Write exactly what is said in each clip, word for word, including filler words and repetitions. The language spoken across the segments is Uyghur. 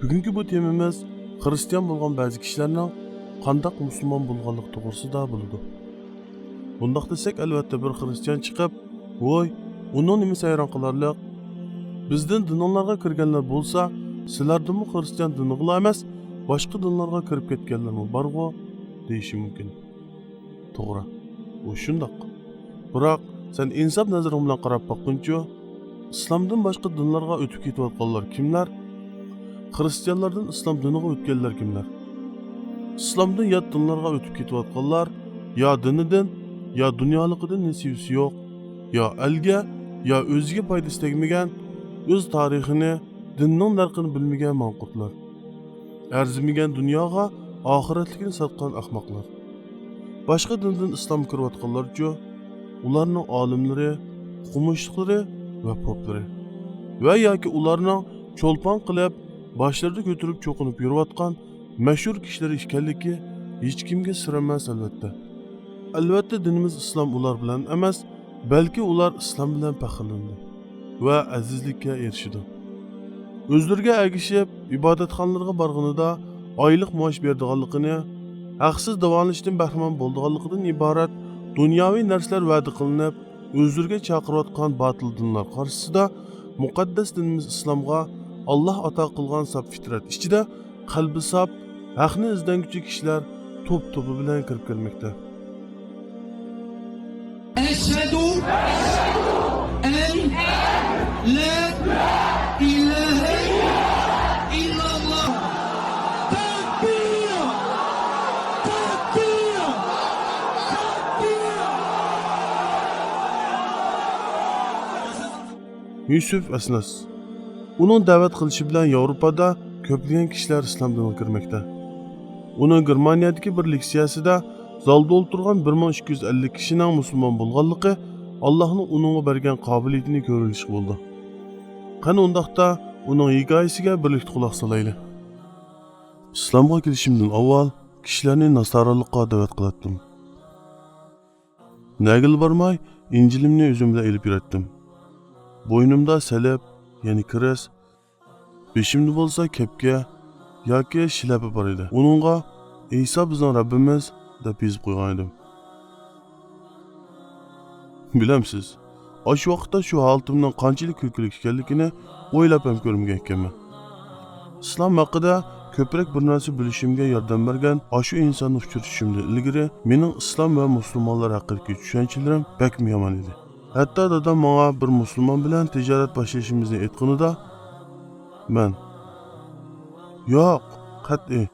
بۈگۈنكى بۇ تېمىمىز خىرىستىيان بولغان بەزى كىشىلەرنىڭ قانداق مۇسۇلمان بولغانلىقى توغرىسىدا بولىدۇ. بۇنداق دېسەك، ئەلۋەتتە بىر خىرىستىيان چىقىپ، ۋوي، ئۇنىڭ نېمىسى ھەيران قالارلىق؟ بىزدىن دىنىڭلارغا كىرگەنلەر بولسا، سىلەردىنمۇ خىرىستىيان دىنىغىلا ئەمەس، باشقا دىنلارغا كىرىپ كەتكەنلەرمۇ بارغۇ، دېيىشى مۇمكىن. توغرا، ئۇ شۇنداق. بىراق، سەن ئىنساپ نەزىرىڭ بىلەن قاراپ باققىنچۇ، ئىسلامدىن باشقا دىنلارغا ئۆتۈپ كېتىۋاتقانلار كىملەر؟ خىرىستىيانلاردىن ئىسلام دىنىغا ئۆتكەنلەر كىملەر؟ ئىسلامدىن يات دىنلارغا ئۆتۈپ كېتىۋاتقانلار يا دىنىدىن، يا دۇنيالىقىدىن نېسىۋىسى يوق، يا ئەلگە، يا ئۆزىگە پايدىسى تەگمىگەن، ئۆز تارىخىنى، دىننىڭ نەرخىنى بىلمىگەن ماڭقۇرتلار. ئەرزىمىگەن دۇنياغا ئاخىرەتلىكىنى ساتقان ئەخمەقلار. باشقا دىندىن ئىسلامغا كىرىۋاتقانلارچۇ؟ ئۇلارنىڭ ئالىملىرى، ئوقۇمۇشلۇقلىرى ۋە پوپلىرى ۋە ياكى ئۇلارنىڭ چولپان قىلىپ باشلىرىدا كۆتۈرۈپ چوقۇنۇپ يۈرۈۋاتقان مەشھۇر كىشىلىرى ئىكەنلىكى ھېچكىمگە سىر ئەمەس، ئەلۋەتتە. ئەلۋەتتە، دىنىمىز ئىسلام ئۇلار بىلەن ئەمەس، بەلكى ئۇلار ئىسلام بىلەن پەخىرلىنىدۇ ۋە ئەزىزلىككە ئېرىشىدۇ. ئۆزلىرىگە ئەگىشىپ، ئىبادەتخانىلىرىغا بارغىنىدا ئايلىق مائاش بېرىدىغانلىقىنى، ھەقسىز داۋالىنىشتىن بەھرىمەن بولىدىغانلىقىدىن ئىبارەت دۇنياۋى نەرسىلەر ۋەدە قىلىنىپ، ئۆزلىرىگە چاقىرىۋاتقان باتىل دىنلار قارشىسىدا مۇقەددەس دىنىمىز ئىسلامغا ئاللاھ ئاتا قىلغان ساپ پىترەت ئىچىدە قەلبى ساپ، ھەقنى ئىزدەنگۈچى كىشىلەر توپ-توپى بىلەن كىرىپ كەلمەكتە. أشهد أن لا إله إلا الله. تكبير! تكبير! تكبير! يۈسۈف ئەسنەس. ئۇنىڭ دەۋەت قىلىشى بىلەن ياۋروپادا كۆپلىگەن كىشىلەر ئىسلام دىنىغا كىرمەكتە. ئۇنىڭ گېرمانىيەدىكى بىر لېكسىيەسىدە زالدا ئولتۇرغان بىر مىڭ ئىككى يۈز ئەللىك كىشىنىڭ مۇسۇلمان بولغانلىقى، ئاللاھنىڭ ئۇنىڭغا بەرگەن قابىلىيىتىنى كۆرۈۋېلىشقا بولىدۇ. قېنى ئۇنداقتا ئۇنىڭ ھېكايىسىگە بىرلىكتە قۇلاق سالايلى. ئىسلامغا كېلىشىمدىن ئاۋۋال كىشىلەرنى ناسارالىققا دەۋەت قىلاتتىم. نەگىلا بارماي، ئىنجىلىمنى ئۆزۈم بىلەن ئېلىپ يۈرەتتىم. بوينۇمدا سەلىپ، يەنى كىرېست، بېشىمدا بولسا كەپكە ياكى شىلەپە بار ئىدى. ئۇنىڭغا «ئەيسا بىزنىڭ رەببىمىز» دەپ يېزىپ قويغان ئىدىم. بىلەمسىز، ئاشۇ ۋاقىتتا شۇ ھالىتىمنىڭ قانچىلىك كۈلكىلىك ئىكەنلىكىنى ئويلاپ ھەم كۆرمىگەن ئىكەنمەن. ئىسلام ھەققىدە كۆپرەك بىر نەرسە بىلىشىمگە ياردەم بەرگەن ئاشۇ ئىنساننى ئۇچرىتىشىمدىن ئىلگىرى مېنىڭ ئىسلام ۋە مۇسۇلمانلار ھەققىدىكى چۈشەنچىلىرىم بەكمۇ يامان ئىدى. ھەتتا دادام ماڭا بىر مۇسۇلمان بىلەن تىجارەت باشلىشىمىزنى ئېيتقىنىدا، مەن، «ياق، قەتئىي،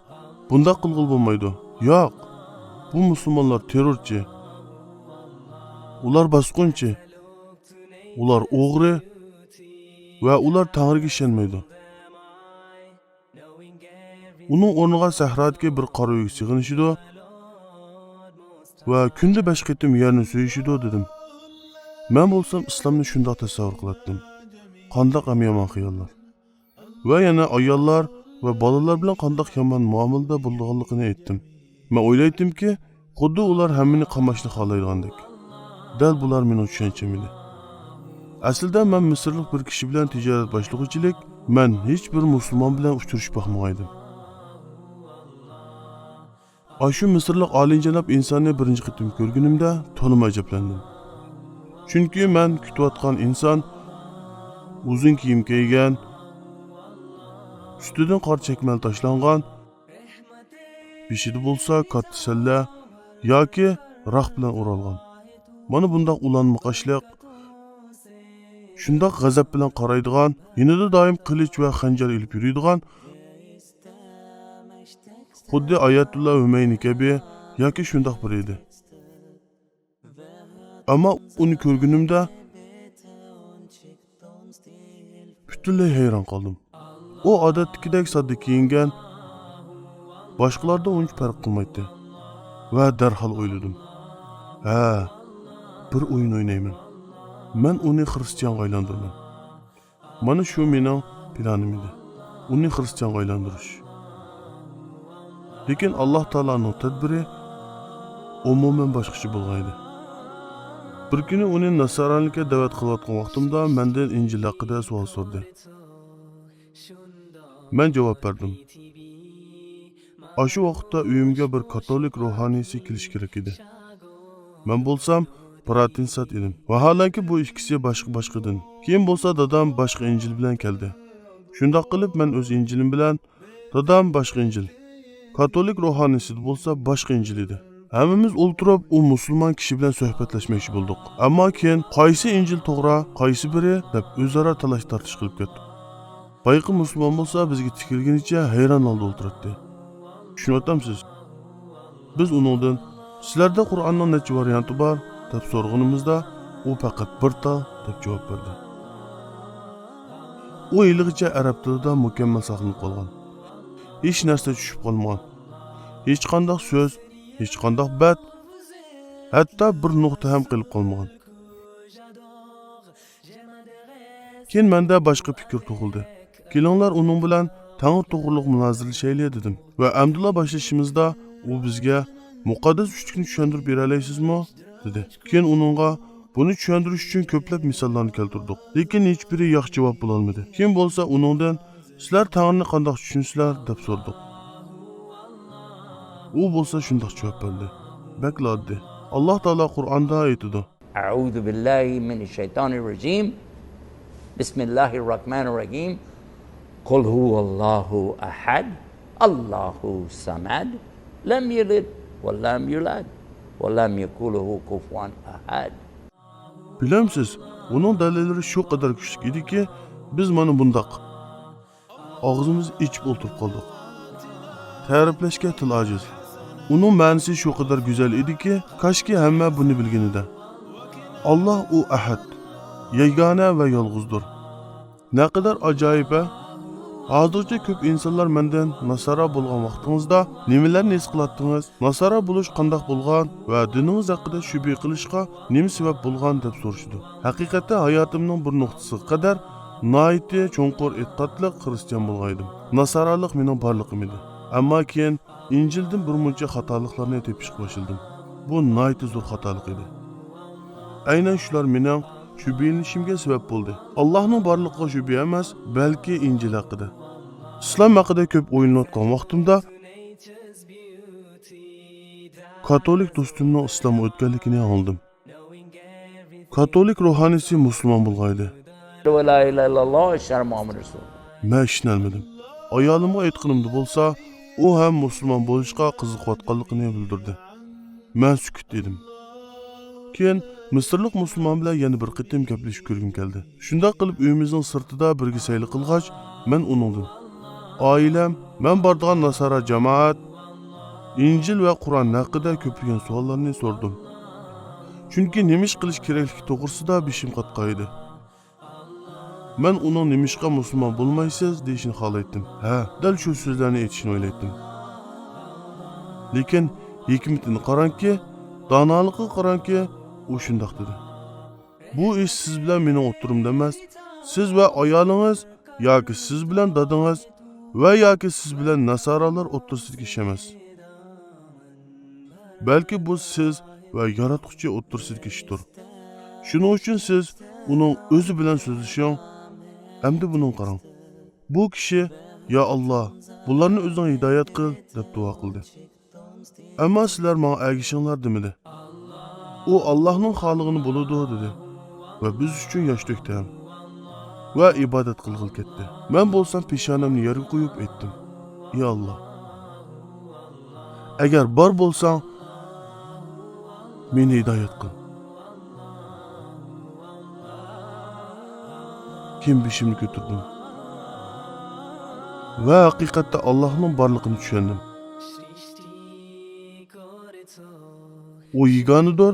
بۇنداق قىلغىلى بولمايدۇ. ياق، بۇ مۇسۇلمانلار تېررورچى. ئۇلار باسقۇنچى. ئۇلار ئوغرى ۋە ئۇلار تەڭرىگە ئىشەنمەيدۇ. ئۇنىڭ ئورنىغا سەھرادىكى بىر قارا ئۆيگە سېغىنىشىدۇ ۋە كۈندە بەش قېتىم يەرنى سۆيۈشىدۇ» دېدىم. مەن بولسام ئىسلامنى شۇنداق تەسەۋۋۇر قىلاتتىم. قانداق ھەم يامان خىياللار. ۋە يەنە ئاياللار ۋە بالىلار بىلەن قانداق يامان مۇئامىلىدە بولىدىغانلىقىنى ئېيتتىم. مەن ئويلايتتىمكى، خۇددى ئۇلار ھەممىنى قاماشنى خالايدىغاندەك. دەل بۇلار مېنىڭ چۈشەنچەم ئىدى. ئەسلىدە مەن مىسىرلىق بىر كىشى بىلەن تىجارەت باشلىغۇچىلىك، مەن ھېچ بىر مۇسۇلمان بىلەن ئۇچرىشىپ باقمىغانىدىم. ئاشۇ مىسىرلىق ئالىيجاناب ئىنساننى بىرىنچى قېتىم كۆرگىنىمدە تولىمۇ ئەجەبلەندىم. چۈنكى مەن كۈتۈۋاتقان ئىنسان ئۇزۇن كىيىم كىيگەن، ئۈستىدىن قارا چەكمەل تاشلانغان، بېشىدا بولسا كاتتا سەللە ياكى راخ بىلەن ئورالغان. مانا بۇنداق ئۇلانما قاشلىق، شۇنداق غەزەپ بىلەن قارايدىغان، يېنىدا دائىم قىلىچ ۋە خەنجەر ئېلىپ يۈرىدىغان، خۇددى ئايەتۇللا ھۈمەينى كەبى ياكى شۇنداق بىرى ئىدى. ئەمما ئۇنى كۆرگىنىمدە پۈتۈنلەي ھەيران قالدىم. ئۇ ئادەتتىكىدەك ساددا كىيىنگەن، باشقىلاردىن ئۇنچە پەرق قىلمايتتى. ۋە دەرھال ئويلىدىم، ھە، بىر ئويۇن ئوينايمەن. مەن ئۇنى خىرىستىيانغا ئايلاندۇرىمەن. مانا شۇ مېنىڭ پىلانىم ئىدى. ئۇنى خىرىستىيانغا ئايلاندۇرۇش. لېكىن ئاللاھ تائالانىڭ تەدبىرى ئومۇمەن باشقىچە بولغان ئىدى. بىر كۈنى ئۇنى ناسارانىلىككە دەۋەت قىلىۋاتقان ۋاقتىمدا مەندىن ئىنجىل ھەققىدە سوئال سورىدى. مەن جاۋاب بەردىم. ئاشۇ ۋاقىتتا ئۆيۈمگە بىر كاتولىك روھانىيسى كېلىشى كېرەك ئىدى. مەن بولسام پروتېستانت ئىدىم. ۋاھالەنكى، بۇ ئىككىسى باشقا-باشقا دىن. كېيىن بولسا دادام باشقا ئىنجىل بىلەن كەلدى. شۇنداق قىلىپ مەن ئۆز ئىنجىلىم بىلەن، دادام باشقا ئىنجىل، كاتولىك روھانىيسى بولسا باشقا ئىنجىل ئىدى. ھەممىمىز ئولتۇرۇپ ئۇ مۇسۇلمان كىشى بىلەن سۆھبەتلەشمەكچى بولدۇق. ئەمما كېيىن قايسى ئىنجىل توغرا، قايسى بىرى دەپ ئۆزئارا تالاش-تارتىش قىلىپ كەتتۇق. بايىقى مۇسۇلمان بولسا بىزگە تىكىلگىنىچە ھەيران ھالدا ئولتۇراتتى. چۈشىنىۋاتامسىز؟ بىز ئۇنىڭدىن، «سىلەردە قۇرئاننىڭ نەچچە ۋارىيانتى بار؟» دەپ سورىغىنىمىزدا، ئۇ پەقەت «بىر تال» دەپ جاۋاب بەردى. ئۇ ھېلىغىچە ئەرەب تىلىدا مۇكەممەل ساقلىنىپ قالغان. ھېچ نەرسە چۈشۈپ قالمىغان. ھېچقانداق سۆز، ھېچقانداق بەت، ھەتتا بىر نۇقتا ھەم قېلىپ قالمىغان. كېيىن مەندە باشقا پىكىر تۇغۇلدى. «كېلىڭلار، ئۇنىڭ بىلەن تەڭرى توغرۇلۇق مۇنازىرىلىشەيلى» دېدىم. ۋە ئەمدىلا باشلىشىمىزدا ئۇ بىزگە، «مۇقەددەس ئۈچلۈكنى چۈشەندۈرۈپ بېرەلەيسىزمۇ؟» دېدى. كېيىن ئۇنىڭغا، «بۇنى چۈشەندۈرۈش ئۈچۈن كۆپلەپ مىساللارنى كەلتۈردۇق، لېكىن ھېچبىرى ياخشى جاۋاب بولالمىدى.» كېيىن بولسا ئۇنىڭدىن، «سىلەر تەڭرىنى قانداق چۈشىنىسىلەر؟» دەپ سورىدۇق. ئۇ بولسا شۇنداق جاۋاب بەردى، بەكلا ئاددىي. ئاللاھ تائالا قۇرئاندا ئېيتىدۇ. أعوذ بالله من الشيطان الرجيم. بسم الله الرحمن الرحيم. قل هو الله أحد، الله الصمد، لم يلد ولم يولد، ولم يكن له كفوا أحد. بىلەمسىز، ئۇنىڭ دەلىللىرى شۇ قەدەر كۈچلۈك ئىدىكى، بىز مانا بۇنداق ئاغزىمىزنى ئېچىپ ئولتۇرۇپ قالدۇق. تەرىپلەشكە تىل ئاجىز. ئۇنىڭ مەنىسى شۇ قەدەر گۈزەل ئىدىكى، كاشكى ھەممە بۇنى بىلگىنىدى. ئاللاھ ئۇ ئەھەد، يەگانە ۋە يالغۇزدۇر. نەقەدەر ئاجايىپ-ھە! ھازىرغىچە كۆپ ئىنسانلار مەندىن، ناسارا بولغان ۋاقتىڭىزدا نېمىلەرنى ھېس قىلاتتىڭىز؟ ناسارا بولۇش قانداق بولغان ۋە دىنىڭىز ھەققىدە شۈبھە قىلىشقا نېمە سەۋەب بولغان؟ دەپ سورىشىدۇ. ھەقىقەتتە ھاياتىمنىڭ بىر نۇقتىسىغا قەدەر ناھايىتى چوڭقۇر ئېتىقادلىق خىرىستىيان بولغان ئىدىم. ناسارالىق مېنىڭ بارلىقىم ئىدى. ئەمما كېيىن ئىنجىلدىن بىر مۇنچە خاتالىقلارنى تېپىشقا باشلىدىم. بۇ ناھايىتى زور خاتالىق ئىدى. ئەينەن شۇلار مېنىڭ شۈبھىلىنىشىمگە سەۋەب بولدى. ئاللاھنىڭ بارلىقىغا شۈبھە ئەمەس، بەلكى ئىنجىل ھەققىدە. ئىسلام ھەققىدە كۆپ ئويلىنىۋاتقان ۋاقتىمدا، كاتولىك دوستۇمنىڭ ئىسلامغا ئۆتكەنلىكىنى ئاڭلىدىم. كاتولىك روھانىيسى مۇسۇلمان بولغانىدى. لا إله إلا الله، أشهد أن محمدا رسول الله. مەن ئىشىنەلمىدىم. ئايالىمغا ئېيتقىنىمدا بولسا، ئۇ ھەم مۇسۇلمان بولۇشقا قىزىقىۋاتقانلىقىنى بىلدۈردى. مەن سۈكۈت ئىدىم. كېيىن مىسىرلىق مۇسۇلمان بىلەن يەنە بىر قېتىم گەپلىشىپ كۆرگۈم كەلدى. شۇنداق قىلىپ ئۆيىمىزنىڭ سىرتىدا بىرگە سەيلە قىلغاچ، مەن ئۇنىڭدىن، ئائىلەم، مەن بارىدىغان ناسارا جامائەت، ئىنجىل ۋە قۇرئان ھەققىدە كۆپلىگەن سوئاللارنى سورىدىم. چۈنكى نېمە ئىش قىلىش كېرەكلىكى توغرىسىدا بېشىم قاتقان ئىدى. مەن ئۇنىڭ نېمىشقا مۇسۇلمان بولمايسىز دېيىشىنى خالايتتىم. ھە، دەل شۇ سۆزلەرنى ئېيتىشىنى ئويلايتتىم. لېكىن ھېكمىتىنى قاراڭكى، دانالىقىغا قاراڭكى، ئۇ شۇنداق دېدى. بۇ ئىش سىز بىلەن مېنىڭ ئوتتۇرامدا ئەمەس، سىز ۋە ئايالىڭىز ياكى سىز بىلەن دادىڭىز ۋە ياكى سىز بىلەن ناسارالار ئوتتۇرىسىدىكى ئىش ئەمەس. بەلكى بۇ سىز ۋە ياراتقۇچى ئوتتۇرىسىدىكى ئىشتۇر. شۇنىڭ ئۈچۈن سىز ئۇنىڭ ئۆزى بىلەن سۆزلىشىڭ. ئەمدى بۇنىڭغا قاراڭ. بۇ كىشى، يا ئاللا، بۇلارنى ئۆزۈڭ ھىدايەت قىل، دەپ دۇئا قىلدى. ئەمما سىلەر ماڭا ئەگىشىڭلار دېمىدى. ئۇ ئاللاھنىڭ خالىغىنى بولىدۇ دېدى ۋە بىز ئۈچۈن ياش تۆكتى ھەم ۋە ئىبادەت قىلغىلى كەتتى. مەن بولسام پېشانەمنى يەرگە قويۇپ ئېيتتىم، ئى ئاللا، ئەگەر بار بولساڭ، مېنى ھىدايەت قىل. كېيىن بېشىمنى كۆتۈردۈم ۋە ھەقىقەتتە ئاللاھنىڭ بارلىقىنى چۈشەندىم. ئۇ يېگانىدۇر،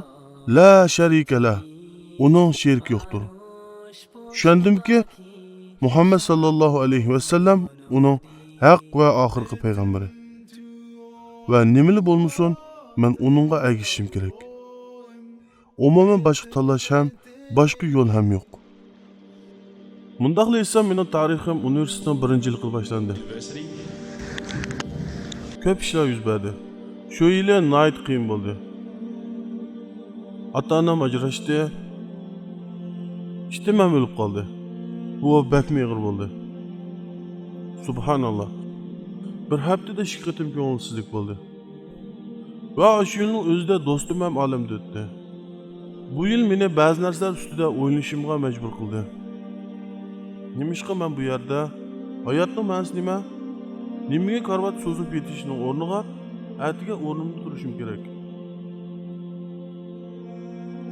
لا شەرىكە لەھ، ئۇنىڭ شېرىكى يوقتۇر. چۈشەندىمكى، مۇھەممەد ساللاللاھۇ ئەلەيھى ۋەسەللەم ئۇنىڭ ھەق ۋە ئاخىرقى پەيغەمبىرى. ۋە نېمىلا بولمىسۇن، مەن ئۇنىڭغا ئەگىشىشىم كېرەك. ئومۇمەن باشقا تاللاش ھەم باشقا يول ھەم يوق. مۇنداقلا ئېيتسام، مېنىڭ تارىخىم ئۇنىۋېرسىتېتنىڭ بىرىنچى يىلىقىدا باشلاندى. كۆپ ئىشلار يۈز بەردى. شۇ يىلى ناھايىتى قىيىن بولدى. ئاتا-ئانام ئاجراشتى. ئىتىم ھەم ئۆلۈپ قالدى. بۇ بەكمۇ ئېغىر بولدى. سۇبھاناللا. بىر ھەپتىدە ئىككى قېتىم كۆڭۈلسىزلىك بولدى. ۋە ئاشۇ يىلنىڭ ئۆزىدە دوستۇم ھەم ئالەمدىن ئۆتتى. بۇ يىل مېنى بەزى نەرسىلەر ئۈستىدە ئويلىنىشىمغا مەجبۇر قىلدى. نېمىشقا مەن بۇ يەردە؟ ھاياتنىڭ مەنىسى نېمە؟ نېمىگە كارىۋات سوزۇپ يېتىشنىڭ ئورنىغا ئەتىگە ئورنۇمدا تۇرۇشۇم كېرەك؟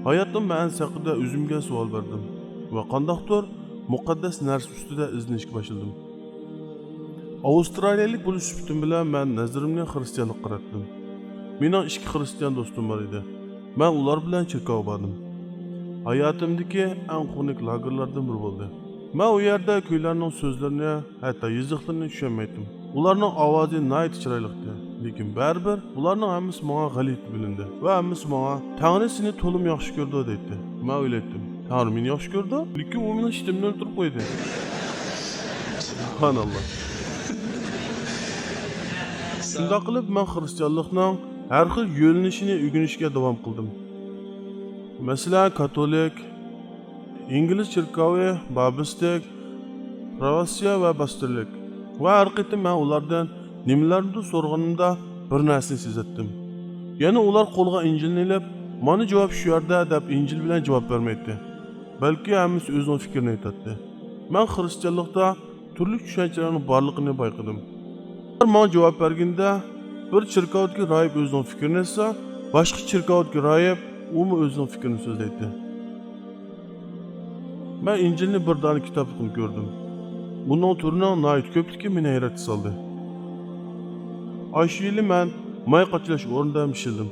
ھاياتنىڭ مەنىسى ھەققىدە ئۆزۈمگە سوئال بەردىم ۋە قانداقتۇر مۇقەددەس نەرسە ئۈستىدە ئىزدىنىشكە باشلىدىم. ئاۋسترالىيەلىك بولۇش سۈپىتىم بىلەن مەن نەزىرىمنى خىرىستىيانلىققا قاراتتىم. مېنىڭ ئىككى خىرىستىيان دوستۇم بار ئىدى. مەن ئۇلار بىلەن چېركاۋغا باردىم. ھاياتىمدىكى ئەڭ خۇنۈك لاگېرلاردىن بىرى بولدى. مەن ئۇ يەردە كۈيلەرنىڭ سۆزلىرىنى، ھەتتا يېزىقلىرىنى چۈشەنمەيتتىم. ئۇلارنىڭ ئاۋازى ناھايىتى چىرايلىقتى. لېكىن بەرىبىر ئۇلارنىڭ ھەممىسى ماڭا غەلىتە بىلىندى ۋە ھەممىسى ماڭا، «تەڭرى سېنى تولىمۇ ياخشى كۆرىدۇ» دەيتتى. مەن ئۆيلەيتتىم، «تەڭرى مېنى ياخشى كۆرىدۇ؟» لېكىن ئۇ مېنىڭ ئىشتىنىمنى ئۆلتۈرۈپ قويدى. سۇبھاناللا. شۇنداق قىلىپ مەن خىرىستىيانلىقنىڭ ھەر خىل يۆنىلىشىنى ئۆگىنىشكە داۋام قىلدىم. مەسىلەن، كاتولىك، ئىنگلىز چېركاۋى، بابىستىك، پراۋوسسىيە ۋە باستىلىك. ۋە ھەر قېتىم مەن ئۇلاردىن نېمىلەرنىدۇر سورىغىنىمدا بىر نەرسىنى سېزەتتىم. يەنە ئۇلار قولىغا ئىنجىلنى ئېلىپ، «مانا جاۋاب شۇ يەردە» دەپ ئىنجىل بىلەن جاۋاب بەرمەيتتى. بەلكى ھەممىسى ئۆزىنىڭ پىكرىنى ئېيتاتتى. مەن خىرىستىيانلىقتا تۈرلۈك چۈشەنچىلەرنىڭ بارلىقىنى بايقىدىم. ئۇلار ماڭا جاۋاب بەرگىنىدە، بىر چېركاۋدىكى راھىب ئۆزىنىڭ پىكرىنى ئېيتسا، باشقا چېركاۋدىكى راھىب ئۇمۇ ئۆزىنىڭ پىكرىنى سۆزلەيتتى. مەن ئىنجىلنى بىر دانە كىتابلىقتىن كۆردۈم. ئۇنىڭ تۈرىنىڭ ناھايىتى كۆپلۈكى مېنى ھەيرەتكە سالدى. ئاشۇ يىلى مەن ماي قاچىلاش ئورنىدا ھەم ئىشلىدىم.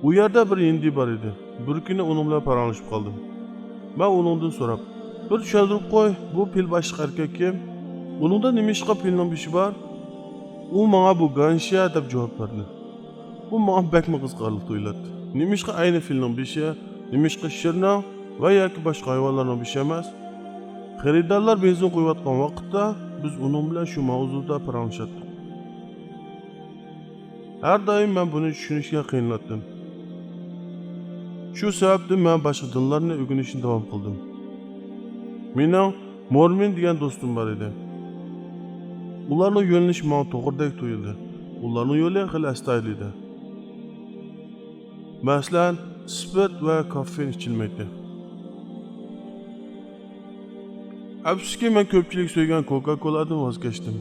ئۇ يەردە بىر ھىندى بار ئىدى. بىر كۈنى ئۇنىڭ بىلەن پاراڭلىشىپ قالدىم. مەن ئۇنىڭدىن سوراپ، «بىر چۈشەندۈرۈپ قوي، بۇ پىل باشلىق ئەركەك كىم؟ ئۇنىڭدا نېمىشقا پىلنىڭ بېشى بار؟» ئۇ ماڭا، «بۇ گانشيا» دەپ جاۋاب بەردى. بۇ ماڭا بەكمۇ قىزىقارلىق تۇيۇلاتتى. نېمىشقا ئەينى پىلنىڭ بېشى، نېمىشقا شىرنىڭ ۋە ياكى باشقا ھايۋانلارنىڭ بېشى ئەمەس؟ خېرىدارلار بېنزىن قۇيۇۋاتقان ۋاقىتتا بىز ئۇنىڭ بىلەن شۇ ماۋزۇدا پاراڭلىشاتتۇق. ھەر دائىم مەن بۇنى چۈشىنىشكە قىينىلاتتىم. شۇ سەۋەبتىن مەن باشقا دىنلارنى ئۆگىنىشنى داۋام قىلدىم. مېنىڭ مورمون دېگەن دوستۇم بار ئىدى. ئۇلارنىڭ يۆنىلىشى ماڭا توغرىدەك تۇيۇلدى. ئۇلارنىڭ يولى خېلى ئەستايىدىل ئىدى. مەسىلەن، سپىرت ۋە كافېئىن ئىچىلمەيتتى. ئەپسۇسكى، مەن كۆپچىلىك سۆيگەن كوكا كولادىن ۋاز كەچتىم.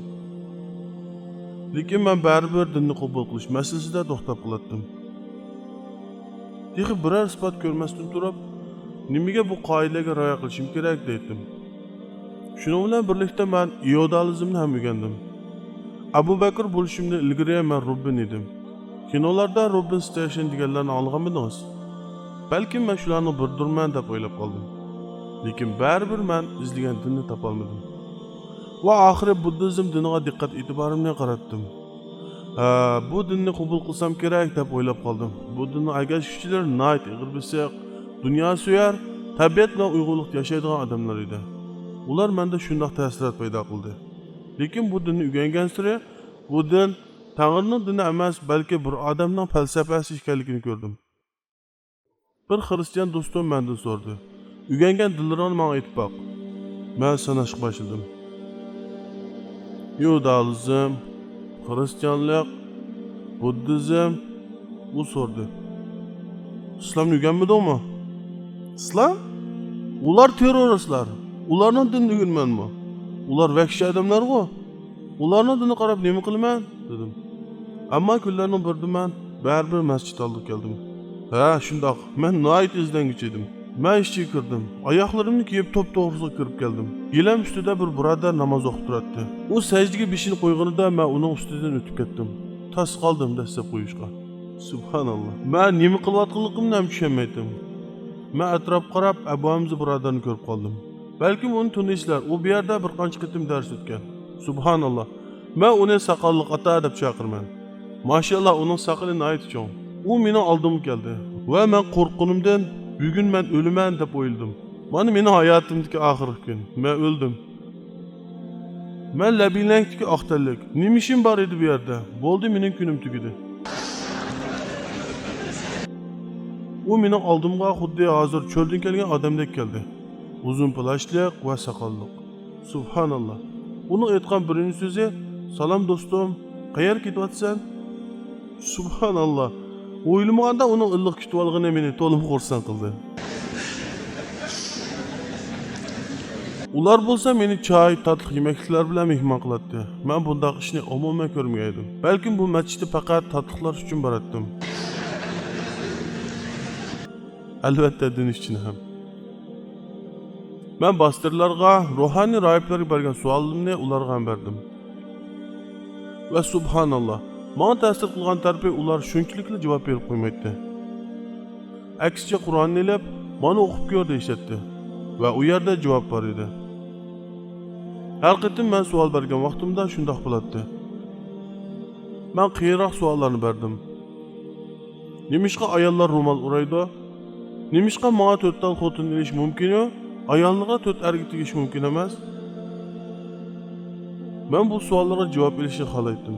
لېكىن مەن بەرىبىر دىننى قوبۇل قىلىش مەسىلىسىدە توختاپ قالاتتىم. تېخى بىرەر ئىسپات كۆرمەستىن تۇرۇپ، نېمىگە بۇ قائىدىلەرگە رىئايە قىلىشىم كېرەك دەيتتىم. شۇنىڭ بىلەن بىرلىكتە مەن ئىئودالىزمنى ھەم ئۆگەندىم. ئەبۇ بەكىر بولۇشۇمدىن ئىلگىرى مەن روبىن ئىدىم. كىنولاردا روبىن ستېيشن دېگەنلەرنى ئاڭلىغانمىدىڭىز؟ بەلكىم مەن شۇلارنىڭ بىرىدۇرمەن دەپ ئويلاپ قالدىم. لېكىن بەرىبىر مەن ئىزدىگەن دىننى تاپالمىدىم. ۋە ئاخىرى بۇددىزم دىنىغا دىققەت ئېتىبارىمنى قاراتتىم. ھە، بۇ دىننى قوبۇل قىلسام كېرەك دەپ ئويلاپ قالدىم. بۇ دىننىڭ ئەگەشكۈچىلىرى ناھايىتى ئېغىر بېسىق، دۇنياسۆيەر، تەبىئەت بىلەن ئۇيغۇنلۇقتا ياشايدىغان ئادەملەر ئىدى. ئۇلار مەندە شۇنداق تەسىرات پەيدا قىلدى. لېكىن بۇ دىننى ئۆگەنگەنسېرى، بۇ دىن تەڭرىنىڭ دىنى ئەمەس، بەلكى بىر ئادەمنىڭ پەلسەپەسى ئىكەنلىكىنى كۆردۈم. بىر خىرىستىيان دوستۇم مەندىن سورىدى، «ئۆگەنگەن دىنلىرىڭنى ماڭا ئېيتىپ باق.» مەن ساناشقا باشلىدىم. ئىئودالىزم، خىرىستىيانلىق، بۇددىزم. ئۇ سورىدى، «ئىسلامنى ئۆگەنمىدىڭمۇ؟» «ئىسلام؟ ئۇلار تېررورىستلار. ئۇلارنىڭ دىنىنى ئۆگىنىمەنمۇ؟ ئۇلار ۋەھشىي ئادەملەرغۇ. ئۇلارنىڭ دىنىغا قاراپ نېمە قىلىمەن؟» دېدىم. ئەمما كۈنلەرنىڭ بىرىدە مەن بەرىبىر مەسچىت ئالدىغا كەلدىم. ھە، شۇنداق. مەن ناھايىتى ئىزدەنگۈچى ئىدىم. مەن ئىچىگە كىردىم. ئاياغلىرىمنى كىيىپ توپتوغرىسىغا كىرىپ كەلدىم. گىلەم ئۈستىدە بىر بۇرادەر ناماز ئوقۇپ تۇراتتى. ئۇ سەجدىگە بېشىنى قويغىنىدا مەن ئۇنىڭ ئۈستىدىن ئۆتۈپ كەتتىم. تاس قالدىم دەسسەپ قويۇشقا. سۇبھاناللا. مەن نېمە قىلىۋاتقانلىقىمنى ھەم چۈشەنمەيتتىم. مەن ئەتراپقا قاراپ ئەبۇ ھەمزە بۇرادەرنى كۆرۈپ قالدىم. بەلكىم ئۇنى تونۇيسىلەر، ئۇ بۇ يەردە بىر قانچە قېتىم دەرس ئۆتكەن. سۇبھاناللا. مەن ئۇنى ساقاللىق ئاتا دەپ چاقىرىمەن. ماشائاللا، ئۇنىڭ ساقىلى ناھايىتى چوڭ. ئۇ مېنىڭ ئالدىمغا كەلدى ۋە مەن قورققىنىمدىن، بۈگۈن مەن ئۆلىمەن دەپ ئويلىدىم. مانا مېنىڭ ھاياتىمدىكى ئاخىرقى كۈن. مەن ئۆلدۈم. مەن لەبىلەنكتىكى ئاق تەنلىك. نېمە ئىشىم بار ئىدى بۇ يەردە؟ بولدى، مېنىڭ كۈنۈم تۈگىدى. ئۇ مېنىڭ ئالدىمغا خۇددى ھازىر چۆلدىن كەلگەن ئادەمدەك كەلدى. ئۇزۇن پىلاچلىق ۋە ساقاللىق. سۇبھاناللا. ئۇنىڭ ئېيتقان بىرىنچى سۆزى، «سالام دوستۇم، قەيەرگە كېتىۋاتىسەن؟» سۇبھاناللا. ئويلىمىغاندا ئۇنىڭ ئىللىق كۈتۈۋالغىنى مېنى تولىمۇ خۇرسەن قىلدى. ئۇلار بولسا مېنى چاي، تاتلىق يېمەكلىكلەر بىلەن مېھمان قىلاتتى. مەن بۇنداق ئىشنى ئومۇمەن كۆرمىگەن ئىدىم. بەلكىم بۇ مەسچىتكە پەقەت تاتلىقلار ئۈچۈن باراتتىم. ئەلۋەتتە، دىن ئۈچۈن ھەم. مەن باستىرلارغا، روھانىي راھىبلارغا بەرگەن سوئاللىرىمنى ئۇلارغا ھەم بەردىم. ۋە سۇبھاناللا، ماڭا تەسىر قىلغان تەرىپى، ئۇلار شۇنچىلىكلا جاۋاب بېرىپ قويمايتتى. ئەكسىچە، قۇرئاننى ئېلىپ، «مانا ئوقۇپ كۆر» دېيىشەتتى. ۋە ئۇ يەردە جاۋاب بار ئىدى. ھەر قېتىم مەن سوئال بەرگەن ۋاقتىمدا شۇنداق بولاتتى. مەن قىيىنراق سوئاللارنى بەردىم. نېمىشقا ئاياللار رومال ئورايدۇ؟ نېمىشقا ماڭا تۆت تال خوتۇن ئېلىش مۇمكىنۇ، ئاياللارغا تۆت ئەرگە تېگىش مۇمكىن ئەمەس؟ مەن بۇ سوئاللارغا جاۋاب ئېلىشنى خالايتتىم.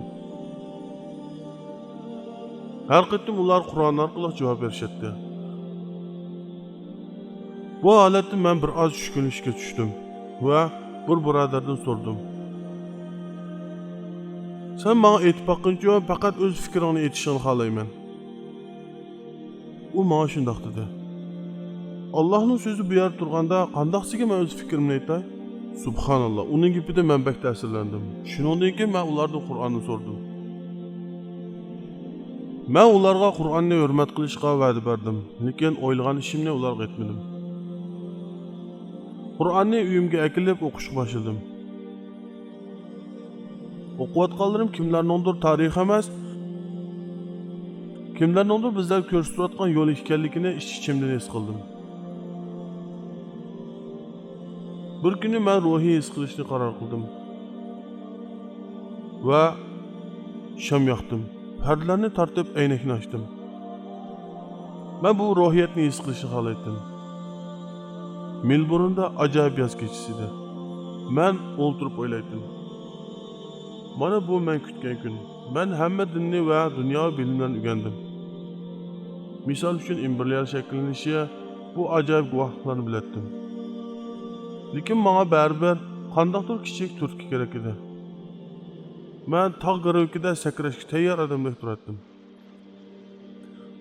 ھەر قېتىم ئۇلار قۇرئان ئارقىلىق جاۋاب بېرىشەتتى. بۇ ھالەتتە مەن بىر ئاز چۈشكۈنلىشىشكە چۈشتۈم ۋە بىر بۇرادەردىن سورىدىم. سەن ماڭا ئېيتىپ باققىنچۇ، پەقەت ئۆز پىكرىڭنى ئېيتىشىڭنى خالايمەن. ئۇ ماڭا شۇنداق دېدى. ئاللاھنىڭ سۆزى بۇ يەردە تۇرغاندا، قانداقسىگە مەن ئۆز پىكرىمنى ئېيتاي؟ سۇبھاناللا، ئۇنىڭ گېپىدىن مەن بەك تەسىرلەندىم. شۇنىڭدىن كېيىن مەن ئۇلاردىن قۇرئاننى سورىدىم. مەن ئۇلارغا قۇرئاننى ھۆرمەت قىلىشقا ۋەدە بەردىم، لېكىن ئويلىغان ئىشىمنى ئۇلارغا ئېيتمىدىم. قۇرئاننى ئۆيۈمگە ئەكېلىپ ئوقۇشقا باشلىدىم. ئوقۇۋاتقانلىرىم كىملەرنىڭدۇر تارىخى ئەمەس، كىملەرنىڭدۇر بىزلەرگە كۆرسىتىۋاتقان يولى ئىكەنلىكىنى ئىچ-ئىچىمدىن ھېس قىلدىم. بىر كۈنى مەن روھىي ھېس قىلىشنى قارار قىلدىم ۋە شام ياقتىم. پەردىلەرنى تارتىپ، ئەينەكنى ئاچتىم. مەن بۇ روھىيەتنى ھېس قىلىشنى خالايتتىم. مېلبورندا ئاجايىپ ياز كېچىسى ئىدى. مەن ئولتۇرۇپ ئويلايتتىم. مانا بۇ مەن كۈتكەن كۈن. مەن ھەممە دىننى ۋە دۇنياۋى بىلىملەرنى ئۆگەندىم. مىسال ئۈچۈن، ئېمبرىيار شەكىللىنىشى، بۇ ئاجايىپ گۇۋاھلىقلارنى بىلەتتىم. لېكىن ماڭا بەرىبىر قانداقتۇر كىچىك تۈرتكە كېرەك ئىدى. مەن تاغ گىرۋىكىدە سەكرەشكە تەييار ئادەمدەك تۇراتتىم.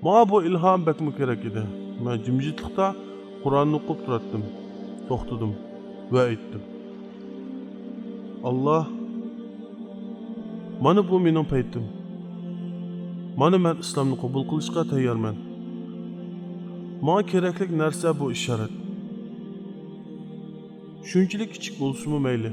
ماڭا بۇ ئىلھام بەكمۇ كېرەك ئىدى. مەن جىمجىتلىقتا قۇرئاننى ئوقۇپ تۇراتتىم. توختىدىم ۋە ئېيتتىم، «ئاللا، مانا بۇ مېنىڭ پەيتىم. مانا مەن ئىسلامنى قوبۇل قىلىشقا تەييارمەن. ماڭا كېرەكلىك نەرسە بۇ ئىشارەت. شۇنچىلىك كىچىك بولسىمۇ مەيلى.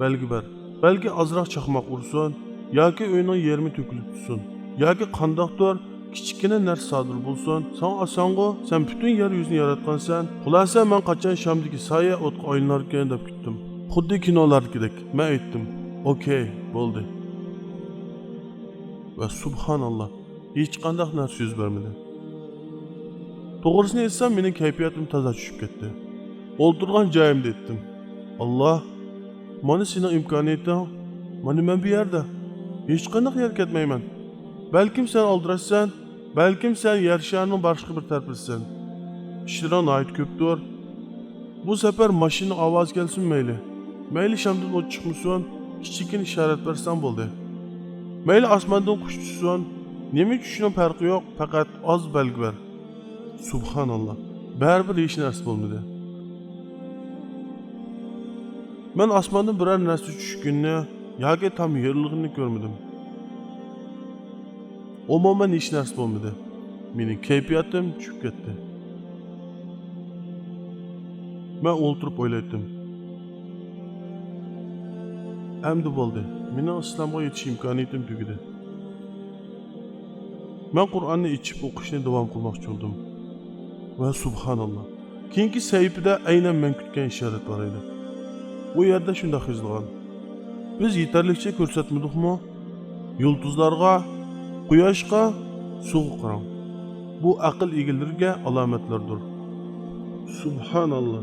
بەلگە بەر. بەلكى ئازراق چاقماق ئۇرسۇن، ياكى ئۆينىڭ يېرىمى تۆكۈلۈپ چۈشسۇن، ياكى قانداقتۇر كىچىككىنە نەرسە سادىر بولسۇن. ساڭا ئاسانغۇ، سەن پۈتۈن يەر يۈزىنى ياراتقانسەن. خۇلاسە، مەن قاچان شامدىكى سايە ئوتقا ئايلىناركىن دەپ كۈتتۈم. خۇددى كىنولاردىكىدەك.» مەن ئېيتتىم، «ئوكەي، بولدى.» ۋە سۇبھاناللا، ھېچقانداق نەرسە يۈز بەرمىدى. توغرىسىنى ئېيتسام، مېنىڭ كەيپىياتىم تازا چۈشۈپ كەتتى. ئولتۇرغان جايىمدا ئېيتتىم، «ئاللا، مانا سېنىڭ ئىمكانىيىتىڭ، مانا مەن بۇ يەردە. ھېچقانداق يەرگە كەتمەيمەن. بەلكىم سەن ئالدىراشسەن، بەلكىم سەن يەر شارىنىڭ باشقا بىر تەرىپىدىسەن. ئىشلىرىڭ ناھايىتى كۆپتۇر. بۇ سەپەر ماشىنا ئاۋازى كەلسىمۇ مەيلى. مەيلى شامدىن ئوت چىقمىسۇن، كىچىككىنە ئىشارەت بەرسەڭ بولدى. مەيلى ئاسماندىن قۇش چۈشسۇن، نېمە چۈشىشىنىڭ پەرقى يوق، پەقەت ئاز بەلگە بەر.» سۇبھاناللا، بەرىبىر ھېچ نەرسە بولمىدى. مەن ئاسماندىن بىرەر نەرسە چۈشكىنىنى ياكى تام يېرىلغىنىنى كۆرمىدىم. ئومۇمەن ھېچ نەرسە بولمىدى. مېنىڭ كەيپىياتىم چۈشۈپ كەتتى. مەن ئولتۇرۇپ ئويلايتتىم. ئەمدى بولدى. مېنىڭ ئىسلامغا يېتىش ئىمكانىيىتىم تۈگىدى. مەن قۇرئاننى ئېچىپ ئوقۇشنى داۋام قىلماقچى بولدۇم. ۋە سۇبھاناللا، كېيىنكى سەھىپىدە ئەينەن مەن كۈتكەن ئىشارەت بار ئىدى. ئۇ يەردە شۇنداق يېزىلغان، «بىز يېتەرلىكچە كۆرسەتمىدۇقمۇ؟ يۇلتۇزلارغا، قۇياشقا، سۇغا قاراڭ. بۇ ئەقىل ئىگىلىرىگە ئالامەتلەردۇر.» سۇبھاناللا.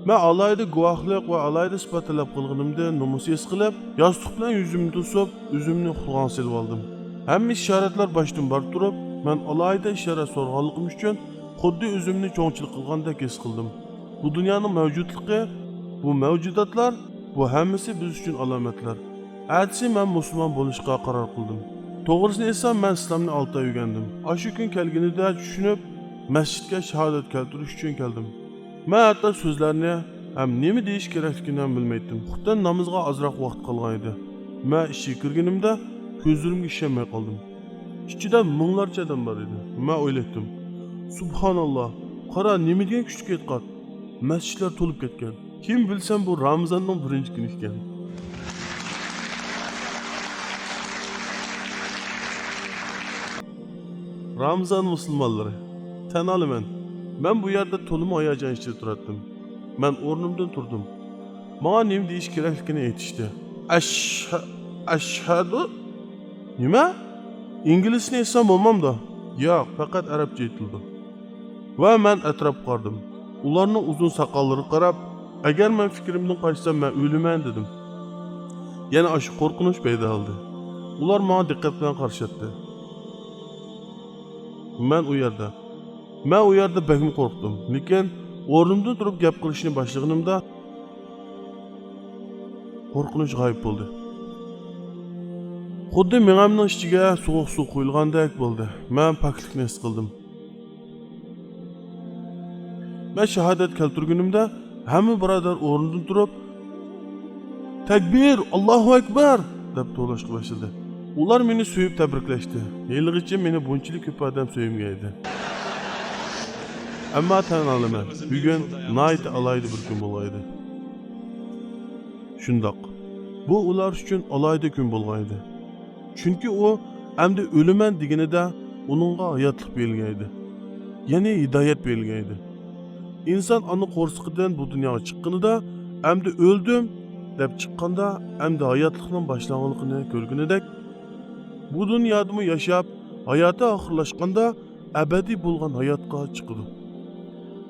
مەن ئالاھىدە گۇۋاھلىق ۋە ئالاھىدە ئىسپات تەلەپ قىلغىنىمدىن نومۇس ھېس قىلىپ، ياستۇق بىلەن يۈزۈمنى توسۇپ، ئۆزۈمنى ئۇخلىغان سېلىۋالدىم. ھەممە ئىشارەتلەر باشتىن بار تۇرۇپ، مەن ئالاھىدە ئىشارەت سورىغانلىقىم ئۈچۈن خۇددى ئۆزۈمنى چوڭچىلىق قىلغاندەك ھېس قىلدىم. بۇ دۇنيانىڭ مەۋجۇتلۇقى، بۇ مەۋجۇداتلار، بۇ ھەممىسى بىز ئۈچۈن ئالامەتلەر. ئەتىسى مەن مۇسۇلمان بولۇشقا قارار قىلدىم. توغرىسىنى ئېيتسام، مەن ئىسلامنى ئالتە ئاي ئۆگەندىم. ئاشۇ كۈن كەلگىنىدە چۈشىنىپ، مەسچىتكە شاھادەت كەلتۈرۈش ئۈچۈن كەلدىم. مەن ھەتتا سۆزلەرنى ھەم نېمە دېيىش كېرەكلىكىنى ھەم بىلمەيتتىم. خۇپتەن نامىزغا ئازراق ۋاقىت قالغان ئىدى. مەن ئىچىگە كىرگىنىمدە كۆزلىرىمگە ئىشەنمەي قالدىم. ئىچىدە مىڭلارچە ئادەم بار ئىدى. مەن ئويلايتتىم، سۇبھاناللا، قارا، نېمە دېگەن كۈچلۈك ئېتىقاد. مەسچىتلەر تولۇپ كەتكەن. كېيىن بىلسەم، بۇ رامىزاننىڭ بىرىنچى كۈنى ئىكەن. رامىزان مۇسۇلمانلىرى، تەن ئالىمەن، مەن بۇ يەردە تولىمۇ ھاياجان ئىچىدە تۇراتتىم. مەن ئورنۇمدىن تۇردۇم. ماڭا نېمە دېيىش كېرەكلىكىنى ئېيتىشتى. ئەشھە-، ئەشھەدۇ؟ نېمە؟ ئىنگلىزچىنى ئېيتسام بولمامدۇ؟ ياق، پەقەت ئەرەبچە ئېيتىلىدۇ. ۋە مەن ئەتراپقا قارىدىم. ئۇلارنىڭ ئۇزۇن ساقاللىرىغا قاراپ، ئەگەر مەن فىكرىمدىن قاچسام، مەن ئۆلىمەن، دېدىم. يەنە ئاشۇ قورقۇنچ پەيدا بولدى. ئۇلار ماڭا دىققەت بىلەن قارىشاتتى. مەن ئۇ يەردە. مەن ئۇ يەردە بەكمۇ قورقتۇم. لېكىن ئورنۇمدىن تۇرۇپ گەپ قىلىشنى باشلىغىنىمدا، قورقۇنچ غايىب بولدى. خۇددى مېڭەمنىڭ ئىچىگە سوغۇق سۇ قۇيۇلغاندەك بولدى. مەن پاكلىقنى ھېس قىلدىم. مەن شاھادەت كەلتۈرگىنىمدە، ھەممە بۇرادەر ئورنىدىن تۇرۇپ، «تەكبىر! ئاللاھۇ ئەكبەر!» دەپ توۋلاشقا باشلىدى. ئۇلار مېنى سۆيۈپ تەبرىكلەشتى. ھېلىغىچە مېنى بۇنچىلىك كۆپ ئادەم سۆيمىگەن ئىدى. ئەمما تەن ئالىمەن، بۈگۈن ناھايىتى ئالاھىدە بىر كۈن بولغان ئىدى. شۇنداق، بۇ ئۇلار ئۈچۈن ئالاھىدە كۈن بولغان ئىدى. چۈنكى ئۇ ئەمدى ئۆلىمەن دېگىنىدە، ئۇنىڭغا ھاياتلىق بېرىلگەن ئىدى. يەنى ھىدايەت بېرىلگەن ئىدى. ئىنسان ئانا قورسىقىدىن بۇ دۇنياغا چىققىنىدا، «ئەمدى ئۆلدۈم» دەپ چىققاندا، ئەمدى ھاياتلىقنىڭ باشلانغانلىقىنى كۆرگىنىدەك، بۇ دۇنيادىمۇ ياشاپ، ھاياتى ئاخىرلاشقاندا، ئەبەدىي بولغان ھاياتقا چىقىدۇ.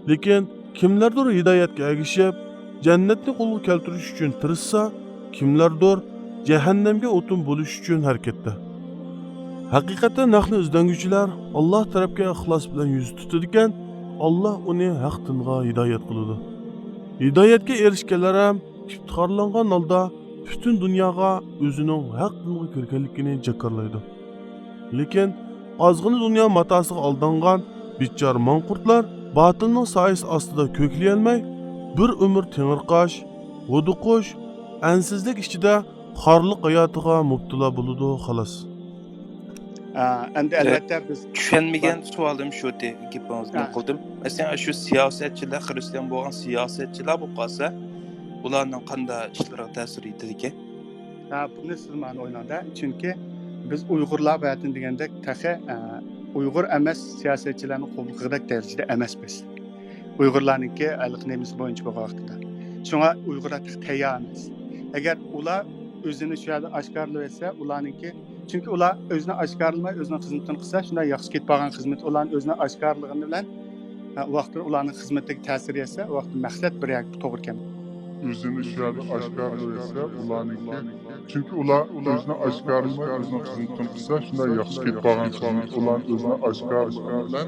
لېكىن كىملەردۇر ھىدايەتكە ئەگىشىپ، جەننەتنى قولغا كەلتۈرۈش ئۈچۈن تىرىشسا، كىملەردۇر جەھەننەمگە ئوتۇن بولۇش ئۈچۈن ھەرىكەتتە. ھەقىقەتەن ھەقنى ئىزدەنگۈچىلەر ئاللاھ تەرەپكە ئىخلاس بىلەن يۈز تۇتىدىكەن، ئاللاھ ئۇنى ھەق دىنغا ھىدايەت قىلىدۇ. ھىدايەتكە ئېرىشكەنلەر ھەم ئىپتىخارلانغان ھالدا پۈتۈن دۇنياغا ئۆزىنىڭ ھەق دىنغا كىرگەنلىكىنى جاكارلايدۇ. لېكىن ئازغىنە دۇنيا ماتاسىغا ئالدانغان بىچارە ماڭقۇرتلار باتىلنىڭ سايىسى ئاستىدا كۆكلىيەلمەي، بىر ئۆمۈر تېڭىرقاش، ھودۇقۇش، ئەنسىزلىك ئىچىدە خارلىق ھاياتىغا مۇپتىلا بولىدۇ، خالاس. ئا، ئەمدى ئەلۋەتتە بىز چۈشەنمىگەن سوئالىم شۇ، گېپىڭىزنى قىلدىم. مەسىلەن، شۇ سىياسەتچىلەر، خىرىستىيان بولغان سىياسەتچىلەر بولۇپ قالسا، ئۇلارنىڭ قانداق ئىشلىرىغا تەسىر يېتىدىكەن؟ ھە، بۇنى سىز مانا ئويلاڭدا. چۈنكى بىز ئۇيغۇرلار بەتىن دېگەندەك تېخى، ئە، ئۇيغۇر ئەمەس سىياسەتچىلەرنى قوبۇل قىلغۇدەك دەرىجىدە ئەمەس بىز. ئۇيغۇرلارنىڭكى ھېلىقى نېمىسى بويىچە بولغان ۋاقتىدا. شۇڭا ئۇيغۇرلار تېخى تەييار ئەمەس. ئەگەر ئۇلار ئۆزىنى شۇ يەردە ئاشكارىلىۋەتسە، ئۇلارنىڭكى، چۈنكى ئۇلار ئۆزىنى ئاشكارىلىماي، ئۆزىنىڭ خىزمىتىنى قىلسا، شۇنداق ياخشى كېتىپ بارغان خىزمىتى ئۇلارنىڭ ئۆزىنى ئاشكارىلىغىنى بىلەن، ھە، ئۇ ۋاقىتتا ئۇلارنىڭ خىزمىتىگە تەسىر يەتسە، ئۇ ۋاقىتتا مەقسەت بىر يەرگە توغرا كەلمەيدۇ. ئۆزىنى شۇ يەردە ئاشكارىلىۋەتسە، ئۇلارنىڭكى، چۈنكى ئۇلار ئۆزىنى ئاشكارىلىماي، ئۆزىنىڭ خىزمىتىنى قىلسا، شۇنداق ياخشى كېتىپ بارغان خىزمىتى ئۇلارنىڭ ئۆزىنى ئاشكارىلىغىنى بىلەن،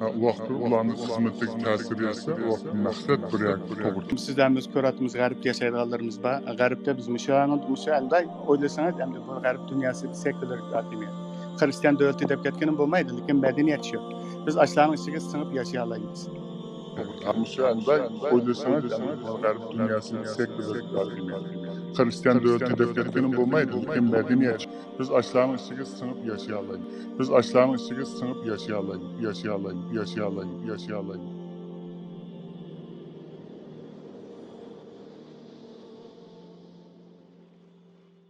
ھە، ئۇ ۋاقىتتا ئۇلارنىڭ خىزمىتىگە تەسىر يەتسە، ئۇ ۋاقىتتا مەقسەت بىر يەرگە توغرا كېلىدۇ. سىز ھەممىمىز كۆرۈۋاتىمىز، غەربتە ياشايدىغانلىرىمىز بار. غەربتە بىز مۇشۇ، مۇشۇ ئەمدى ئويلىسىڭىز، ئەمدى بۇ غەرب دۇنياسى سېكۇلار ھاكىمىيەت. خىرىستىيان دۆلىتى دەپ كەتكىنىمۇ بولمايدۇ، لېكىن مەدەنىيەت شۇ. بىز ئاشۇلارنىڭ ئىچىگە سىڭىپ ياشىيالايمىز. مۇشۇ ئەمدى ئويلىسىڭىز، ئەمدى بۇ غەرب دۇنياسى سېكۇلار ھاكىمىيەت. خىرىستىيان دۆلىتى دەپ كەتكىنىمۇ بولمايدۇ، لېكىن مەدەنىيەت شۇ. بىز ئاشۇلارنىڭ ئىچىگە سىڭىپ ياشىيالايمىز. بىز ئاشۇلارنىڭ ئىچىگە سىڭىپ ياشىيالايمىز، ياشىيالايمىز، ياشىيالايمىز، ياشىيالايمىز.